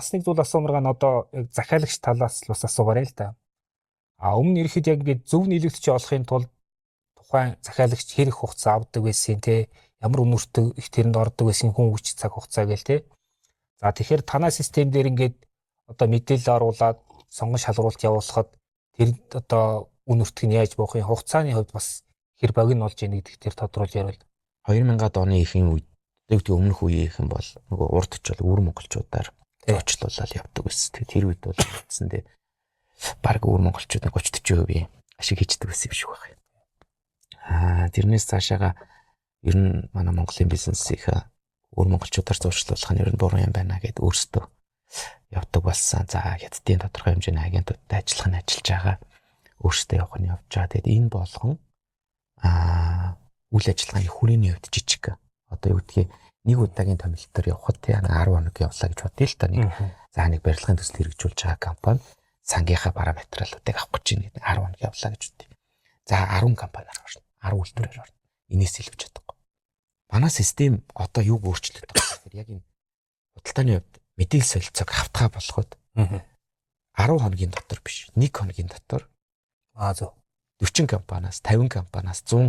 Бас нэг зүйл асуумаар гана, одоо яг захиалагч талаас л бас асуугаарай л да. А өмнө ирэхэд яг ингээд зөв нийлэгдэж олохын тулд тухайн захиалагч хэр их хугацаа авдаг байсан, те, ямар үнэртэй их тэрэнд ордог байсан, хүн хүч, цаг хугацаа гээл те. За, тэгэхээр танай систем дээр ингээд одоо мэдээлэл оруулаад сонгон шалруулалт явуулахад тэр одоо үн өртөг нь яаж буух юм, хугацааны хувьд бас хэр богино болж ийн гэдэг тэр тодруулж ярил. 2000-ад оны ихэн үед, тэг өмнөх үеийнхэн бол нөгөө урд очил өвөр монголчуудаар зоочлуулаад явдаг байсан. Тэр үед бол үндсэндээ баг өвөр монголчууд 30 40% ашиг хийждэг байсан юм шиг байна. Аа, тэрнээс цаашаага ер нь манай Монголын бизнесийг өвөр монголчуудаар зуршлуулах нь ер нь буруу юм байна гэд өөрсдөө явдаг болсон. За, хятадын тодорхой хэмжээний агентуудтай ажиллах нь ажиллаж байгаа. Өөрсдөө явах нь явж байгаа. Тэгэд энэ болгон үйл ажиллагааны хүрээний хувьд жижиг. Одоо юу гэдгийг, нэг удаагийн томилолтоор явхад, тий, 10 хоног явлаа гэж бодъё л та, нэг за нэг барилгын төсөл хэрэгжүүлж байгаа компани сангийнхаа параметралуудыг авах гэж байна гэдэг, 10 хоног явлаа гэж бодъё. За, 10 компаниар орно. 10 үйлдвэрээр орно. Энээс илүү чадахгүй. Манай систем одоо юуг өөрчлөлт байгаа гэхээр яг энэ худалдааны хувьд мэдээлэл солилцоог хавтгай болгоход 10 хоногийн дотор биш, 1 хоногийн дотор Аа, зөв. 40 компаниас, 50 компаниас, 100